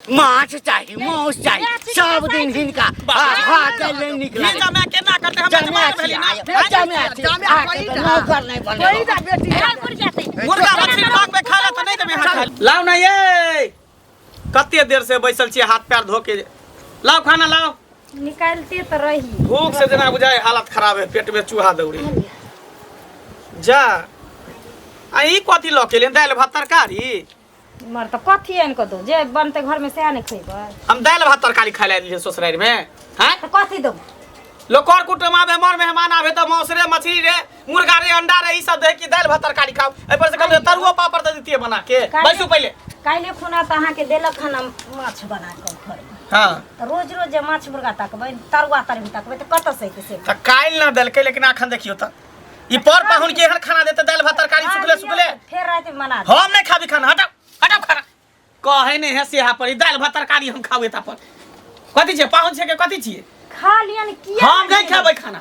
माछ चाही, मांस चाही, सब दिन हिनका भात दालि नहि नीक लागै। जमा केना करतै? हम जमा जमा छी, भेली ना। जमा छी, अहाँके तऽ नौकर नहि बनेलहुँ। मुर्गा मछली भाग में खा ले तऽ नहि देबै अहाँ खाय। लाउ ना ये, कते देर से बैसल छियै हाथ पैर धो के। लाउ खाना लाउ। निकालते तऽ रही। भूख से जेना बुझाय हालत खराब है, पेट में चूहा दौड़े जा। आ ई कथी लऽ के एलियन? दालि भात तरकारी। मर तऽ कथी आनि कऽ दो, जे बनतै घरमे सएह ने खैबै। हम दालि भात तरकारी खाय लए एलियै ससुरारि में हैं? तऽ कथी दो? लोग कर कुटुम आबे, मर मेहमान आबे तऽ मांस रे, मछली रे, मुर्गा रे, अंडा रे, ई सब दे कि दालि भात तरकारी खाओ? एहि पर से कम से तरुओ पापड़ दे दितियै बना के। बैसू पहिले। काल्हि खुना तऽ अहाँके देलक खाना माछ बना कऽ घरमे। तऽ रोज रोज जे माछ मुर्गा तकबै, तरुआ तरही तकबै, तऽ कतऽ से एतै से? तऽ काल्हि ना देलकै, लेकिन अखन देखियौ तऽ ई पर पाहुन के एहन खाना देते, दालि भात तरकारी सुखले सुखले। फेर राति में बना देब। हम नहीं खाबी खाना। हटाओ हटाओ खाना। कहे नहीं है सेहा पर ई दालि भात तरकारी हम खाबे ता पर कथी छियै? पाहुन छियै के कथी छियै? खा लिअ ने, किया? हम नहीं खेबै खाना।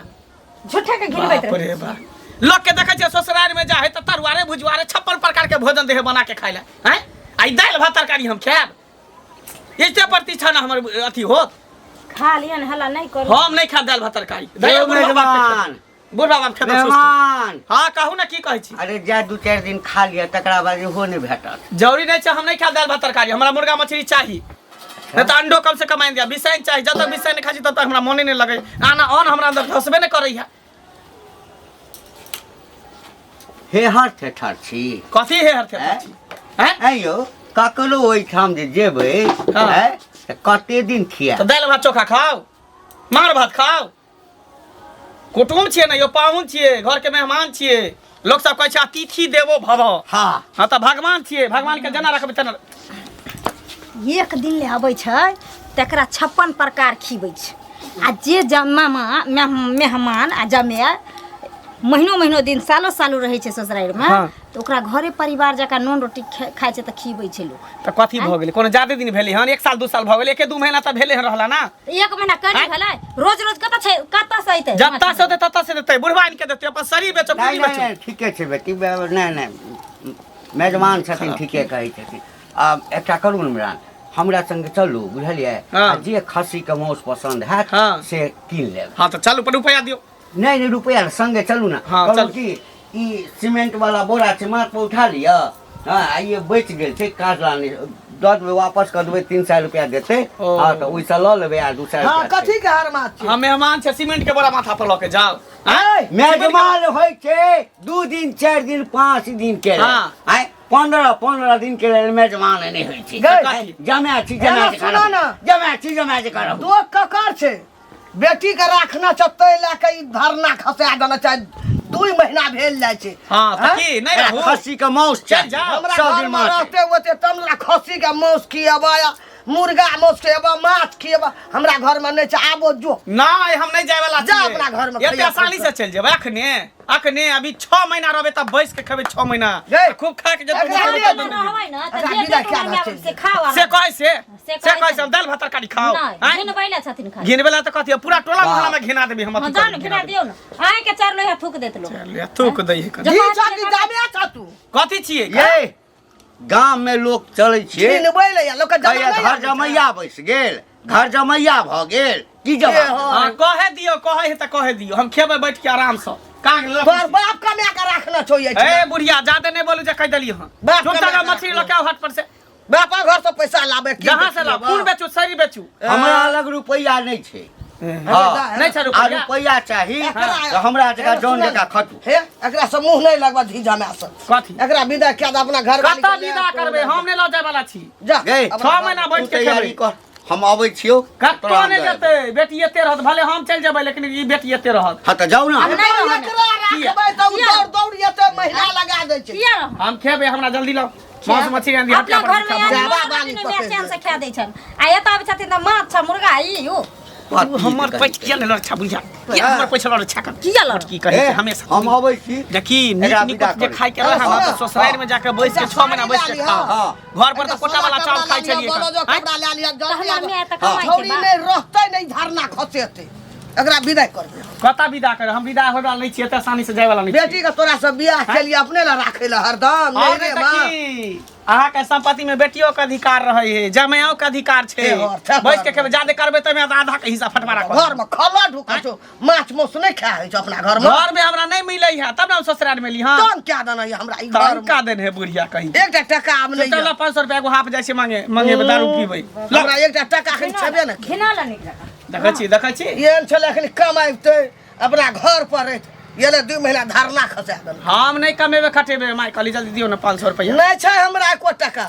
झूठे के घिनबैत बाप रहै। रे बाप, लोग के देखै छियै ससुराल में जा है तऽ तरुआरे भुजवारे 56 प्रकार के भोजन देहे बना के खाय ले हैं, आ ई दालि भात तरकारी हम खायब? एते प्रतिष्ठा ना हमर अथी होत। खा लिअ ने, हल्ला नहीं करू। हम नहीं खायब दालि भात तरकारी। यौ मेजबान। बुढ़ा बाप खेतौ। मेहमान। हाँ, कहू ना, की कहै छी? अरे जा, 2-4 दिन खा लिअ, तकरा बाद इहो नहि भेटत। जरूरी नहीं छै। हम नहीं खायब दालि भात तरकारी। हमरा मुर्गा मछली चाही, नहीं तऽ अंडो कम से कम आनि दिया। बिसैन चाही। जब तक बिसैन नहीं खाइ छी तब तक हमरा मोने नहीं लगे। आना अन्न हमरा अंदर धसबे नहीं करै है। हे हर ठेठर छी। कथी हे हर? हैं? हैं? ऐं यौ, ककरो ओहिठाम जे जेबै हैं, तऽ कते दिन खिया? तऽ दालि भात चोखा खाउ, मार भात खाउ? कुटुम छियै ने यौ, पाहुन छियै, घरके मेहमान छियै। लोक सब कहै छै अतिथि देवो भव। हाँ, तऽ भगवान छियै। भगवान के जेना रखबै तेना। एक दिन ले अबै छै तकरा 56 प्रकार खिबै छै, आ जे जमामा मेहमान आ जमाय महीनो महीनो दिन, सालो सालो रहै छै ससुरारिमे, तऽ ओकरा घरे परिवार जकाँ नून रोटी खाइ छै तऽ खिबै छै लोक। तऽ कथी भऽ गेलै? कोनो ज्यादे दिन भेलै हन? 1 साल 2 साल भऽ गेलै? 1-2 महीना तऽ भेलै हन रहला ना। तऽ एक महीना करी भेलै? रोज रोज कतऽ छै, कतऽ से अयतै? जत्ता से होतै तत्ता से देतै। बुढ़वा आनि के देतै। अपन शरीर बेचो, नहि पूंजी नहि बेचो। नहि, ठीके छै बेटी। नहि नहि, मेजबान छथिन, ठीके कहै छथिन। आ एकटा करू ने इमरान, हमरा संगे चलू, बुझलियै? आ जे खस्सीके मांस पसन्द हैत से कीन लेब। हाँ, तऽ चलू, पर रुपैआ दियौ। नहि नहि, रुपैआ नहि, संगे चलू ने। हाँ, कहलहुँ चलू। की ई सीमेंट वाला बोरा छै, माथ पर उठा लिअ। हँ, आ ई बचि गेल छै, काटला नहि, दऽ देबै, वापस कऽ देबै, 300 रुपैआ देतै। ओ। हँ, तऽ ओहिसँ लऽ लेबै आ 200 रुपैआ छै। कथी के हर माछ छै? हम मेहमान छै, सीमेंट के बोरा माथा पर लऽ के जाउ? आँय? मेजबान होइ छै 2 दिन, 4 दिन, 5 दिन के लेल। आँय, 15 15 दिन के लेल मेजबान नहि होइ छै। गै। आँय, जमाए छी, जमाए एना के सुना करब। ने। जमाए छी, जमाए के करब। दो ककर छै? बेटी के राखना छै तै लए के ई धरना खसा देने छै। 2 महीना भेल जाइ छै। हाँ, तऽ आँय? की नहि रहू? खस्सी के मांस चल चाही। जाउ। हमरा सब घर दिन में माछ। रहते होते तब ने खस्सी के मांस खिएबा, मुर्गा मांस खिएबा, माछ खिएबा। हमरा घर में नहीं छै। आबो जो। नहि, हम नहि जाय वाला जा छियै। अपना घरमे एते खइया आसानी खूब। से चलि जेबै अखने? अखने अभी 6 महीना रहबै तब बैस के खेबै 6 महीना। गै, खूब खा के जेतै। एकरा मुँह ले में जो। रहबै ने तऽ एकरा जे विदा बेटी कए माय दे। से खाओ से आराम। कहै से से से कहै कहै छै। से हम दालि भात तरकारी खाओ? नहि। आँय? घिनबै लए छथिन खाली। घिनबै ला तऽ कथी, पूरा टोला मोहल्ला में घिना देबी हम। हाँ, अथी जाउ ने, कर घिना दियौ ने। अहाँके चारि लोहिया थूक देत लोक। देबै, थूक दै है कनी। जी छा कि जामे छा तू? कथी छियै? ये गाम में लोक चलै छियै। छिनबै ले लोक के जमा कहैया नहि घर आबै छै। जमैया बैस गेल, घर जमैया भऽ गेल। की जवाब? हो। हाँ, कहे दियौ, कहे है तऽ कहे दियौ। हम खेबै बैठ के आराम से। काग तोहर बाप कमा के राखना छौ ये? ए बुढ़िया, जादे नहीं बोलू जे कह देलियै हँ। बाप चुपचाप कमा के मछली राखलो। लऽ के आउ हाट पर से। बापा घर से पैसा लाबे की? जहाँ से लाओ, खून बेचू, शरीर बेचू। हमरा अलग रुपैआ नहि छै। हँ। नहि छै आ रुपैआ? रुपैआ चाही तऽ हमरा जकाँ जौन जकाँ खटू। हे, एकरा से मुंह नहीं लगवा धी जमा से। कथी? एकरा विदा किया दे अपना घर वाली कतऽ के ले विदा करबै? हम नहि लऽ जाय वाला छी। जा। गै, अपना 6 घर- महीना तू बैठ के तैयारी खेबै। कर, हम अबै छियौ। कतौ तोरा नहि हम जेतै। बेटी एते रहत, भले हम चलि जेबै, लेकिन ई बेटी एते रहत। हँ, तऽ जाउ ने। नहि रहब। एकरा राखबै तऽ उ दौड़ दौड़ एते महीना लगा दै छै। किया रहब? हम खेबै, हमरा जल्दी लाउ मांस मछली आनि दिअ। अपना घर में जाबा आदमी बाली नहि पकड़ि चैन से खा दै छनि, आ एतऽ आबै छथिन तऽ माछ छै, मुर्गा ई उ। तू हमर पैठ किया नहि लड़छा बुझा? किया हमर पैसा लड़छा कर? किया लड़? की कहै ए, छै हमेशा? हम अबै छी। देखी, नीक एकरा नीक विदा जे करू। खाय के रहे ना तऽ ससुरारि में जाके बैस के 6 महीना बैस के खाओ। घर पर तऽ कोटा वाला चावल खाइ छलियै। बोलो जो आँय? कपड़ा ले लिया तऽ जल्दी हमरा आबो। माय तऽ कमाइ छै छौड़ी बाप। नहि रहतै, नहि धरना खसेतै। एकरा विदाई कर दे। कतऽ विदा कर? हम विदा होय वाला नहि छियै, एते आसानी से जाय वाला नहि छियै। बेटी के तोरा से बियाह केलिए अपने ला राखे ला हरदम। और नहीं नहि रे तऽ माँ। की, अहाँके संपत्ति में बेटियो के अधिकार रहे है, जमाइओ के अधिकार छै। ठेहर, ठेहर। बैस के खेबै, जादे करबै तऽ आधा के हिस्सा फटवारा कर। घर में खला ढुका छौ, माछ माउस नहि खाय होइ छौ अपना घर में। घर में हमरा नहि मिलै है तब ने हम ससुराल में ली। हाँ तहन क्या देना ये हमरा ई घर तहन में? का देन है बुढ़िया कहीं। एकटा टका आब नहि चल यऽ। 500 रुपया एगो हाफ जाइ छै मांगे मांगे दारू पीबै। ल। हमरा एकटा टका एखन छेबे ने। घिना ला निकला। देखै छी, देखै छी। एहन छलै एखन कमाइते अपना घर पर रहैत, एले 2 महीना धरना खसा देलक। हम नहि कमेबै खटेबै माय, कहली जल्दी दियौ ने 500 रुपया। नहि छै हमरा एको टका,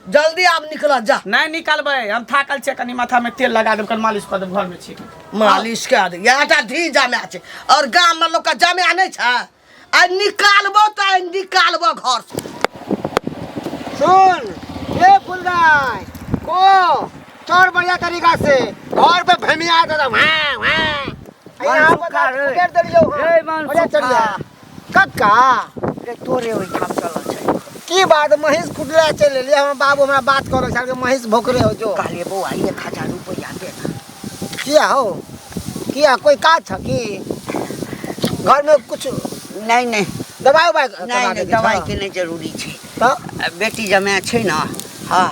जल्दी आब निकल जा। नहि निकलबै, हम थाकल छियै, कनि माथा में तेल लगा देब, कनि मालिश कऽ देब, घर में छी। मालिश कऽ दे, इएहटा धी जमा छै और गाम में लोक के जमा नहि छै। आइ निकालबो तऽ आइ निकालबो घर से। सुन ए फुलदाई को चोर बढ़िया तरीका से घर पे भमिया दे वहाँ वहाँ। यहाँ पर मनसुखा रे। उधर देलियौ हँ। रे मनसुखा। बढ़िया चढ़िया। कक्का। रे तोरे ओहिठाम चलल छै। की बात, महींस कुटला चलि एलियै? हमर बाबू हमरा बात करै छल कि महींस भोकरे हो जो। कहलियै बौआ 1000 रुपैआ दे ना। किया हो, किया कोई काज छ की घर में कुछ? नहीं नहीं। दवाई उवाई नहीं, करवा नहीं, देके दवाई छ? के नहीं जरूरी छै। तऽ? बेटी जमाए छै ना। हाँ।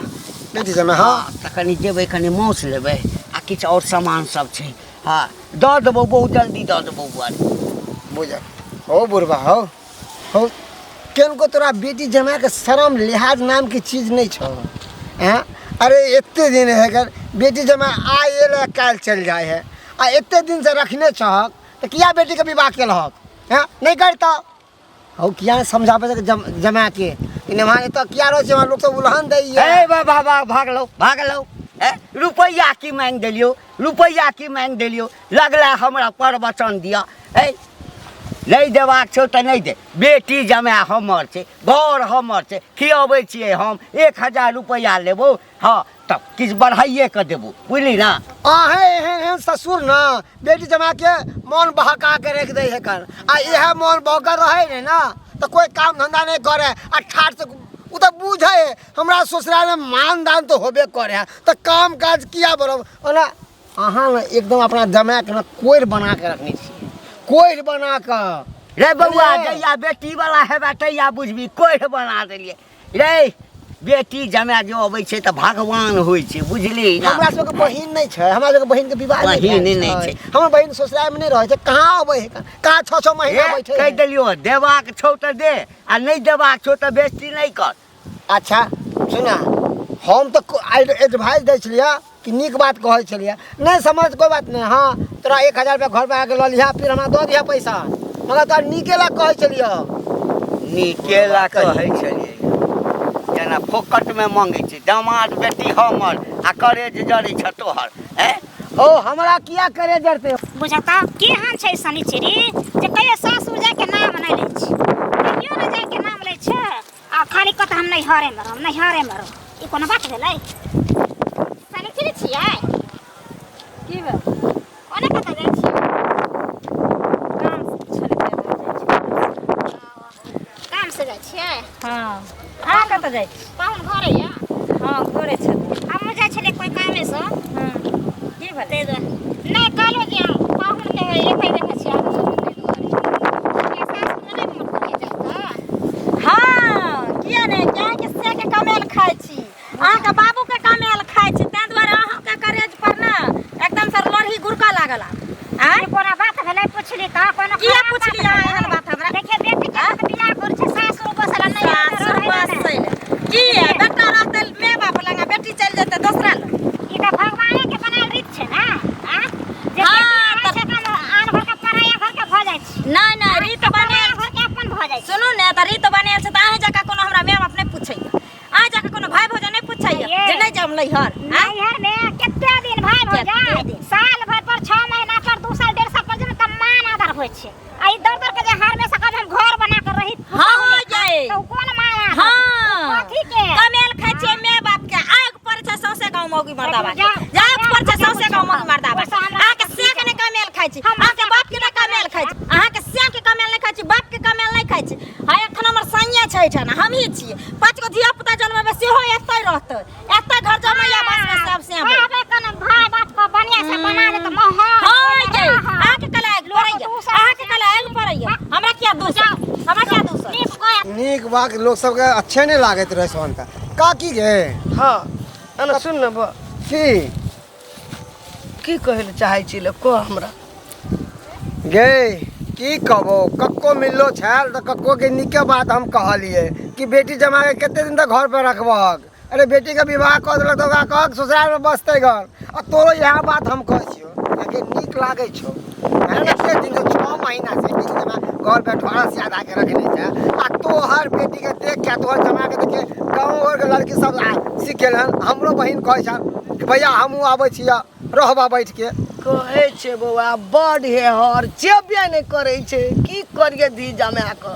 बेटी जमाए, हाँ। हाँ, तऽ कनि जेबै, कनि माउस लेबै आ किछु और सामान सब छै। हाँ दऽ देबौ, बहुत जल्दी दऽ देबौ बुआ। बुझल हो बुढ़बा, हो हो केनको तोरा बेटी जमाए के शरम लिहाज नाम के चीज नहीं छौ। हैं? अरे एते दिन है अगर बेटी जमाए आइ एलै काल्हि चलि जाइ है, आ एते दिन से रखने छहक तऽ किया बेटी के विवाह केलहक? हैं? नहीं करता हौ, किया समझाबै छै जमाए के कि नहीं एतऽ किया रहै छै, हमरा लोक सब उलहन दैए। ए बाबा, बाबा, भागलौ, भागलौ। ए रुपैआ की मांगि देलियौ, रुपैआ की मांगि देलियौ, लगला हमरा प्रवचन दिअ। ए नहि देबाक छौ तऽ नहि दे, बेटी जमाए हमर छै, घर हमर छै, खियबै छियै हम, 1000 रुपैआ लेबौ। हाँ तब किछु बढ़ाइए कऽ देबौ, बुझली ना? अहें एहन एहन ससुर ना बेटी जमा के मन बहका के रख दे है कर, आ इएह मन बहकर रहे ने ना तो कोई काम धंधा नहीं करे, आ ठाठ से उ तो बुझे है हमरा ससुराल में मान दान तो होबे करे है, तो काम काज किया बरब। ओना अहाँ ना एकदम अपना जमा के ना कोरि बना के रखने छी, कोरि बना के। रे बौआ, बुझलियै? जहिया बेटी वाला हेबे तहिया बुझबी, कोरि बना देलियै। रे बेटी जमाए जो अबै छै तऽ भगवान होइ छै, बुझली ना? हमरा सबके बहिन नहि छै, हमरा सबके बहिन के विवाह नहि बहिन भेल नहि छै। छै। हमर बहिन ससुराल में नहि रहै छै, कहाँ अबै है, कहाँ 6-6 महीना ए, बैठे कहि है। देलियौ, देबाक छौ तऽ दे आ नहि देबाक छौ तऽ बेइज्जती नहि कर। अच्छा सुना, हम तऽ एडवाइस दै छलियै कि नीक बात कहै छलियै, नहि समझ कोई बात नहि। हाँ तोरा 1000 रुपया घर पर आके लऽ लिहा, फिर हमरा दऽ दिहा पैसा, मगर तोरा नीके ला कहै छलियै। नीके ला कहै छलियै, जेना फोकट में मांगै छै दामाद बेटी हमर आ करेज जरै छ तोहर। हैं? ओ हमरा किया करे जरते? बुझता केहन छै शनिचरी जे कहियो सासुर जाके नाम नहि लै छै, कहियो नहि जाके नाम लै छै, आ खाली कहत हम नैहरे में रहब, नैहरे में रहब। ई कोनो बात भेलै? शनिचरी छियै? की भेल? कोना कतऽ जाइ छियै? काम छलै जाइ छियै। काम से जाइ छियै? हाँ। अहाँ कतऽ जाइ छी? पाहुन घरे यऽ? हाँ घरे छथिन। हमहूँ जाइ छलियै कोइ कामेसँ। हाँ। की भेलै? ताहि दुआरे नहि कहलहुँ जे पाहुनके एतै देखै छियै आबै छथिन, ताहि दुआरे। किया सासुरमे नहि मोन करैए जाइके? हाँ किया नहि, कियाकि से के कमेल खाइ छी, अहाँके बाबूके कमेल खाइ छी, ताहि दुआरे अहाँके करेज पर ने एकदम से लोढ़ी गुड़कऽ लागल आब। आँय? ई कोना बात भेलै? पुछली तऽ कोनो किया खराब बात पुछली अहाँ भेलै? एहन बात हमरा? देखियौ बेटी के तऽ बियाह करै छै सासुर बसल आ नैहर सासुर रहै ने। बसल। की है? बेटा रहतै माय बाप लग, बेटी चलि जेतै दोसरा लग। ई तऽ भगवाने के बनायल रीत छै ने, आँय? जे हाँ, बेटी रहै छै तऽ आन घर के पराया घर के भऽ जाइ छै। नहि नहि, रीत पराया बनायल घर के अपन भऽ जाइ छै। सुनू ने, तऽ रीत बनायल छै तऽ अहीं जकाँ कोनो हमरा माय बाप नहि पूछैया, अहीं जकाँ कोनो भाय भौजाइ नहि पूछैया ये। जे नहि जायब नैहर। आँय? नैहर में कते दिन भाय कते भौजाइ? दिन? साल भर पर, 6 महीना पर, 2 साल 1.5 साल पर जेबै तऽ मान आदर होइ छै। आ ई दर दर के जे हमेशा कहबै हम घर बना के रही, हाँ, हो जाए। तऽ उ कोन मान आदर? हाँ। कथी के? कमेल खाइ छियै माय बाप के, आगि पड़ै छै सौंसे गाँव मौगी मर्दाबा के। जाओ, आगि पड़ै छै जाओ, सौंसे गाँव मौगी मर्दाबा के। ओहिसँ हमरा अहाँके से के नहि कमेल खाइ छी, हमरा अहाँके बाप के नहि कमेल खाइ छी, अहाँके से के कमेल नहि खाइ छी, बाप के कमेल नहि खाइ छी। हाँ एखन हमर सैया छै एहिठाम, हमही छियै, 5 गो धिया पुता जन्मेबै सेहो एतै रहतै, एतै घर जमैया बस में सब से कहबै कने भाय बाप के बढ़िया से बना दे तऽ महल हाँ, ओहिमे यै, रहब। बुढ़बा के लोग सबके अच्छे नहीं लागैत रहे सोन का काकी गे। हँ, एना सुन ने बा। की की कहै लए चाहै छी ले कह हमरा। गे की कहबो, कक्को मिललो छल तऽ कक्को के नीके बात हम कहलिए कि बेटी जमा के कते दिन तक घर पर रखबहक। अरे बेटी के विवाह कऽ देलक तऽ ओकरा कहक ससुराल में बसतै घर। आ तोरो इएह बात हम कहै छियौ, कियाकि नीक लागै छौ। एते दिन से 6 महीना से बेटी जमा घर पर ढोरा सिया के रखने छै, आ तोहर बेटी के देख के तोहर जमा के देख के गाँव घर के लड़की सब सीख गेल हन। हमरो बहिन कहै छल कि भैया हमहूँ आबै छियै रहबा बैठ के। कहै छै बौआ बड हेहर जेबे नहि करै छै, की करियै धी जमा के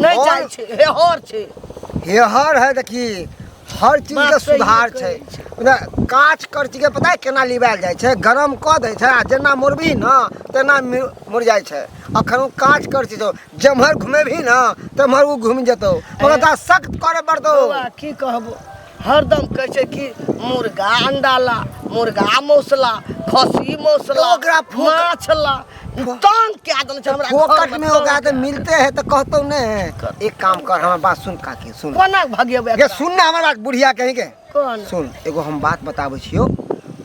नहि जाइ छै, हेहर छै। हेहर है देखी हर चीज के सुधार छै। काँच करची के पता है केना लिबायल जाइ छै, गरम कऽ दै छै आ जेना मुड़बही ने तेना मुड़ जाइ छै। अखन ओ काँच करची छौ, जेम्हर घुमेबही ने तेम्हर ओ घुमि जेतौ, मगर तोरा सख्त करे पड़तौ। बौआ की कहबो, हरदम कहै छै कि मुर्गा अंडा ला, मुर्गा मौसला, खस्सी मौसला, ओकरा माछ ला, तंग कए देने छै हमरा। फोकट में ओकरा तऽ मिलते है तऽ कहतौ ने। एक काम कर, हमर बात सुन काकी, सुन। कोना भगेबै? ये सुन ना हमर बात बुढ़िया कहीं के। कोन? सुन, एगो हम बात बताबै छियौ,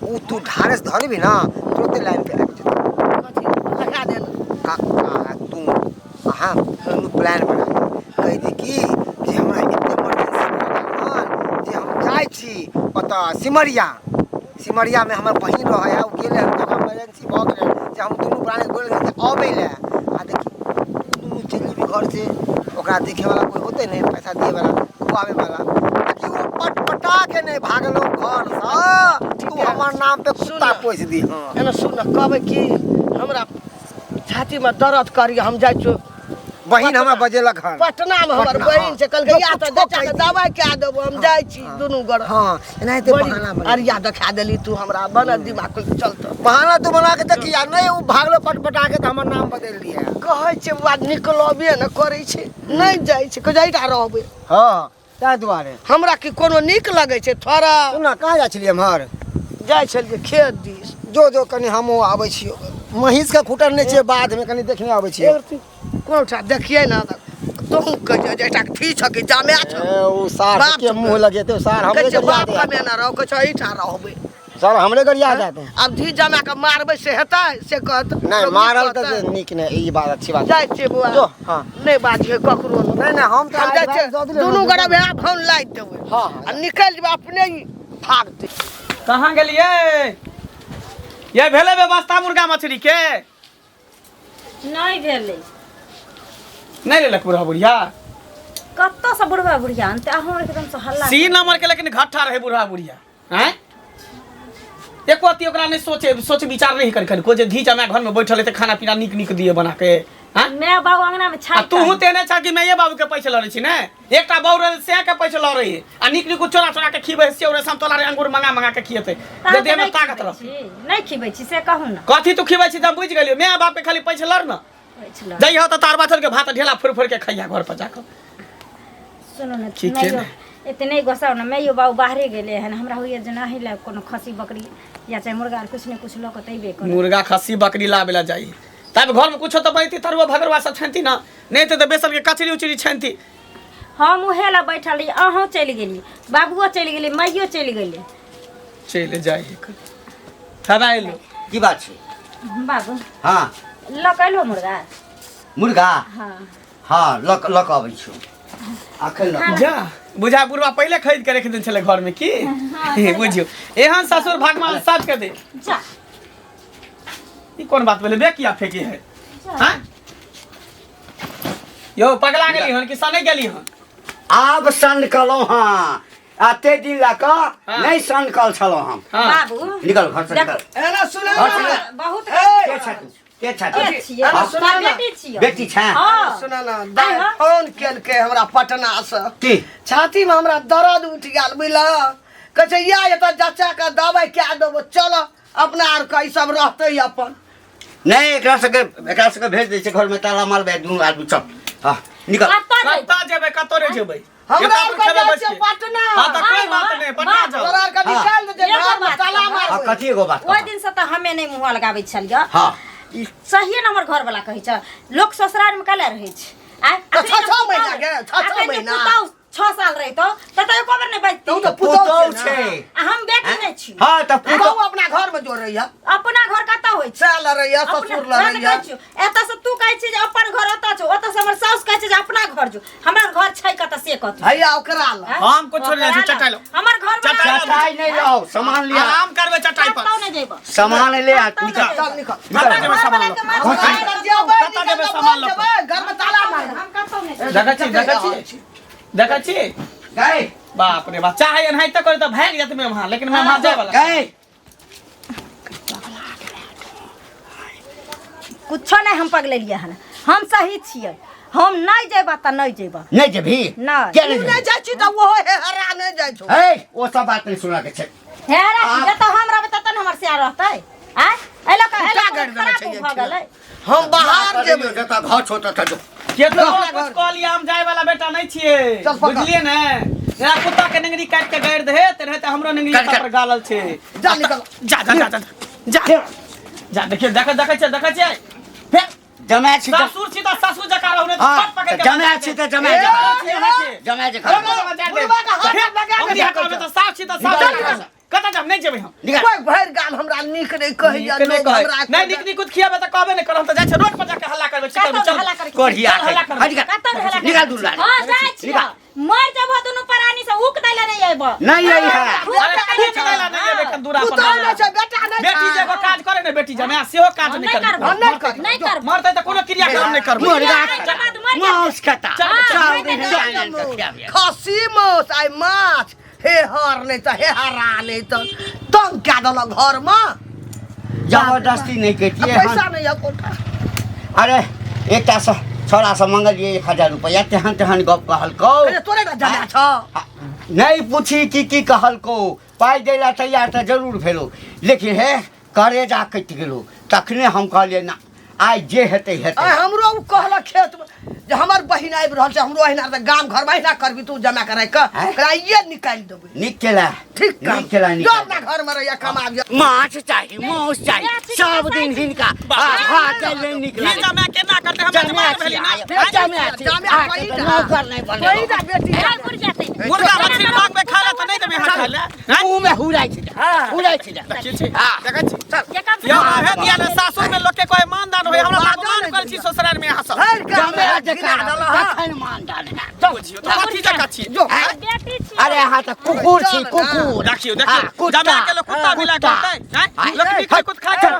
उ तू ढारस धरबी ना तुरते लाइन पे आबि जेतौ। कथी लगा देना? काका तू अहाँ दुनू प्लान बना कहि दी कि जे हमरा एते इमरजेंसी भऽ गेल हन जे हम जाइ छी ओतऽ सिमरिया, सिमरिया में हमर बहिन रहै है, ओ गेलै हन तऽ इमरजेंसी भऽ गेलै जे हम दुनू प्राणी गेल जे अबै लए। आ देखी दुनू चलि जेबी घर से, ओकरा देखे वाला कोई होतै नहि, पैसा दिए वाला खुआबै वाला। कि ओ पटपटा के नहि भागलो घर से, तू हमर नाम पे कुत्ता पोसि दी। हँ एना सुन, कहबै कि हमरा छाती में दर्द करी, हम जाइ छियौ। बहिन हमरा बजेलक हन पटना में, हमर बहिन छै, कहलकै या तऽ बच्चा के दवाइ कए देबो, हम जाइ छी दुनू गोरा। हँ एनाहिते बहाना बना। अरिया देखा देली तू हमरा, बना दिमाग चलतो बहाना तू बना के देखी, आ नहीं ओ भागलो पटपटा के तऽ हमर नाम बदलि दिहे। कहै छै बौआ निकलबे ने करै छै, नहि जाइ छै, कहै छै रहबै। हँ ताहि दुआरे हमरा की कोनो नीक लगै छै थोड़ा। सुन ना, कहाँ जाइ छलियै एम्हर? जाइ छलियै खेत दिस। जो जो कनि हमहूँ आबै छियौ, महीँसके खुटल नहि छियै, बाधमे कनि देखने आबै छियै। कोन ठाम देखियै ने तोहूँ कहै जे एकटा थी छ कि जामे छ। ओ सार के मुँह लगेतै, सार हमरे कहै छै गरिया बाप देत। कमेने रहो, कहै छै एहिठाम रहबै। सर हमरे गरिया देत। आब धी जमा के मारबै से हेतै से कहत। नहि मारल तऽ नीक नहि, ई बात अच्छी बात। जाइ छियै बौआ। जो, हाँ। नहि बाजियै ककरो। नहि नहि हम तऽ हम जाइ छियै दुनू गोरा भए भौन लागि देबै। हाँ, आ निकलि जेबै अपने ही भागतै। कहाँ गेलियै? ये भेलै व्यवस्था मुर्गा मछली के? नहि भेलै। नहि लेलक बुढ़ा बुढ़िया? कतऽ से बुढ़वा बुढ़िया अनतै? अहूँ एकदम से हल्ला। सी नंबर के लेकिन घट्ठा रहे बुढ़ा बुढ़िया, हैं? एको अथी ओकरा नहि सोचे, सोच विचार नहीं कर को जे धी जमा घर में बैठल है खाना पीना नीक नीक दिए बना के, हैं? मैं बाबू अंगना में छाई। आ तूहू तेने छा कि मैं बाबू के पैसा लड़ै छी ने? एकटा बाबू रहे से के पैसा लड़ै आ नीक नीक चोरा चोरा के खिबै, सेव रे समतोला रे अंगूर मंगा मंगा के खिएतै जे देह में ताकत रह। नहीं खिबै छी से कहू ना। कथी तू खिबै छी त बुझि गेलियो, my बाप के खाली पैसा लड़ ना। जइहो त तार बाथर के भात ढेला फोड़ फोड़ के खइया घर पर जाकर। सुनो ना, नहीं इतने गोसा ना, मैं यो बाबू बाहरे गेले हन, हमरा होइए जे नाही ला कोनो खस्सी बकरी या चाहे मुर्गा कुछ ने कुछ ल के तैबे कर। मुर्गा खस्सी बकरी लाबे ला जाई तब घर में कुछ तो बनती, तरुआ भगरवा सब छनती ना, नहीं तो बेसन के कचरी उचरी छनती। हम उहे ला बैठल रही, अहूँ चलि गेली, बाबुओ चलि गेली, माइयो चलि गेली। चलि जाई हवा एलो। की बात छै बाबू? हाँ ल के एलो मुर्गा? मुर्गा? हाँ हाँ ल के अबै छियौ अखन ल। जा बुझा बुढ़वा पहिले खरीद के रख देने छलै घर में की। बुझियौ एहन ससुर भगवान सबके दे। जा ई कोन बात भेलै बे, किया फेके है? हाँ यौ पगला गेली हन कि सने गेली हन? आब सन कलौ हँ, एते दिन लऽ कऽ नहि सन कल छलौ हम। बाबू निकल घर से, निकल। एना सुन बहुत के छथि? के छथि? के छियै? बेटी छियै। बेटी छै? हाँ। सुन ना, दाइ फोन केलकै हमरा पटना से। की? छाती में हमरा दर्द उठि गेल बुझल, कहै छै या एतऽ जच्चा के दवाइ कए देबो, चल अपना आर के ई सब रहतै अपन। नहि एकरा सबके भेज दै छै घर में ताला मारबै दुनू आदमी, चल। हाँ निकल। कतऽ जेबै? कतऽ नहि जेबै? हमरा आर के जाइ छै पटना। हाँ तऽ कोई बात नहीं, पटना जाओ। तोरा आर के निकाल दे घर में ताला मारबै। कथी एगो बात? ओहि दिन से तऽ हमे नहि मुँह लगाबै छलियै। हाँ सहिए ने हमर घर वाला कहै छै लोक ससुराल में कला रहै छै, आय तऽ छः छः महीना के, छः छः महीना। पुतौ 6 साल रहितो त त एको बेर नहि तू बजती तऽ पुतहु पुतहु छै छै ने। आ हम बेटी नहि छी। हँ तऽ पुतहु पुतहु अपना घर में जोड़ रही है। अपना घर कतऽ होइ छै? सएह लड़ैया, ससुर लड़ैया। एतऽ से तू कहै छी जे अपन घर ओतऽ छौ, ओतऽ से हमर साउस कहै छै जे अपना घर जो। हमर घर छै कतऽ से कतऽ? हैया ओकरा लग। हम कुछो नहि जाइ छी, चटाइ लो। हमर घर चटाइ लो। चटाइ नहि लौ, सामान लिया। आराम करबै चटाइ पर। कतौ नहि जेबै। सामान ले आ, कतौ नहि निकल। जेबै। चल निकल। कतऽ जेबै घर सामान वाला लऽ? के माथ कतऽ जेबै, कतऽ जेबै सामान लऽ कऽ? घर में ताला मारबै। हम कतौ नहि जेबै। देखै छी, देखै छी, देखै छी। गए बाप रे बाप, चाहे एनाहिते करे तऽ भागि जेतै मेहमान, लेकिन मेहमान जाय वाला। गए कुछो नहि हम पगलेलियै हन, हम सही छियै। हम नहि जेबा तऽ नहि जेबा। नहि जेबही? नहि। किया नहि तू नहि जेबही? जाइ छी तऽ ओहो हे हरा नहि जाइ छौ। हे, ओ सब बात नहि सुनऽ के छै। हे हरा, जतऽ हम रहबै ततऽ ने हमर सिया रहतै। आँय, एहि लऽ कऽ एहि लऽ कुत्ता कऽ गाड़ि देने खराब छै भऽ गेलै। हम बाहर जेबै। जतऽ घर छौ ततऽ जो। केतनो कुछ कऽ लिअ, हम जाय वाला बेटा नहि छियै, चल पकड़। बुझलियै ने? जेना कुत्ता के नेंगरी काटि के गाड़ि दे तेनाहिते हमरो नेंगरी काट, काट। पर गालल छै। जा निकल। जा जा जा जा जा जा, देखियौ, देखै देखै छियै, देखै छियै। फेर जमाय छी तऽ ससुर छी तऽ ससुर जकाँ रहू, नहि तऽ हँ, पट पकड़ि तऽ के जमाय छी तऽ जमाय ए, जकाँ। जमाय जकाँ। बुढ़बा के हाथ लगा के हम देखै तऽ साफ छी तऽ साफ निकाल, जकाँ। निकाल। कतऽ जाब? नहि जेबै हम। निकाल। कोइ भरि गाम हमरा नीक नहि कहैया, नीक नहि लोग कहै। हमरा नहि नीक नीक खियाबै तऽ कहबे नहि करब। हम तऽ जाइ छियै रोड पर जाके हल्ला करबै। कतौ चल हल्ला करै छी? कोढ़िया चल हल्ला के। करबै। हट निकाल। कतौ हल्ला करै निकाल छी? दूर। हँ, जाइ छियै। निकाल। मर जेबो दुनू प्राणी से, उक दैला नहि अयबो। नहि अइहे। अरे थूक दैला नहि अयबै एखन दूरा पर। पुतहु नहि छै, बेटा नहि बेटी छै। जे एगो काज करे ने बेटी जमाय, सेहो काज नहि नहि करबै। करबै। नहि करबै। नहि करबै। मरतै तऽ कोनो क्रियाक्रम नहि करबै। मुर्गा मर खाता, जायत। मांस खाता। चल, सब चल, दिन चल, आनि आनि कऽ खियाबियै। खस्सी मांस आइ माछ, हे हर नहि तऽ हे हरा नहि तऽ तंग कए देलक घरमे। जबरदस्ती नहि करितियै। पैसा नहि यऽ कोटा। अरे एकटा सँ छोड़ा सँ मंगलियै 1000 रुपैआ, तेहन तेहन गप कहलकौ। अरे तोरे ने जमा छौ। नहि पूछी की की कहलकौ। पाइ दै लए तैयार तऽ जरूर भेलौ, लेकिन हे करेजा कटि गेलौ। तखने हम कहलियै ना, आइ जे हेतै हेतै। आइ हमरो ओ कहलक खेतमे जे हमर बहिन आबि रहल छै, हमरो अहिना तऽ गाम घरमे अहिना करबी तू जमा कराय कऽ, आँय? एकरा आइये निकालि देबै। नीक केला, ठीक काम। नीक केला। जो निकालि अपना घरमे रहिया, कमाबिया। माछ चाही, मांस चाही सब दिन हिनका। भात दालि नहि नीक ई लागै। जमाय केना करतै? हम जमाय जमाय छी, भेली ना। आइ, जमाय छी। जमाय अहाँके बहिन तऽ आ। नौकर नहि बनेलहुँ। बहिन आ बेटी। हे, बुढ़ जेतै। मुर्गा मछली मांगबै खाय लए तऽ नहि देबै अहाँ खाय लए? आँय? मुँहमे हुराइ छै, हुराइ छै। देखै छी, हँ। देखै छी। जे कम से यौ, कम हे दिया ने, सासुर में लोग के कोई मानदान होय, हमरा बाजो अपमान नहि करै छी दिया। ससुराल में अहाँ सब। भरि गाम जमाय घिना जकाँ देलक हँ। तखन मानदान हैत। बुझियौ तऽ कथी जकाँ छी? जो। बेटी छी। अरे अहाँ तऽ कुकुर छी, कुकुर। देखियौ, हाँ, देखियौ, कुत्ता। जमाय के लोग कुत्ता मिला कुत्ता। करतै? आँय? लोक नीक निकुत खाय के